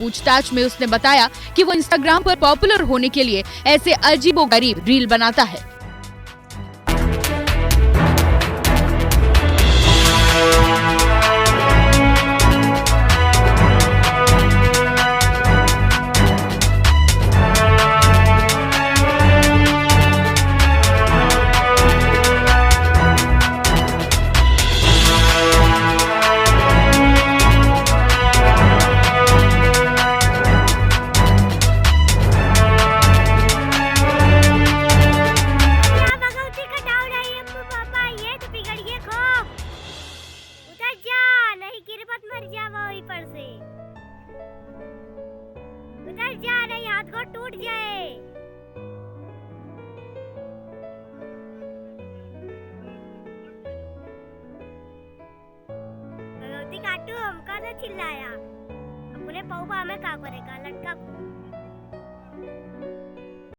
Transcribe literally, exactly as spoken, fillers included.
पूछताछ में उसने बताया कि वो Instagram पर पॉपुलर होने के लिए ऐसे अजीबोगरीब रील बनाता है। भगवती का डाउन आई अम्मू पापा, ये तो बिगड़ गए खूब। उतर जा, नहीं गिरबत मर जावा वहीं पर से। उतर जा, नहीं हाथ गोड़ टूट जाए। भगवती काटू, हमका न चिल्लाया। अपने पौबा में का करेगा, लटका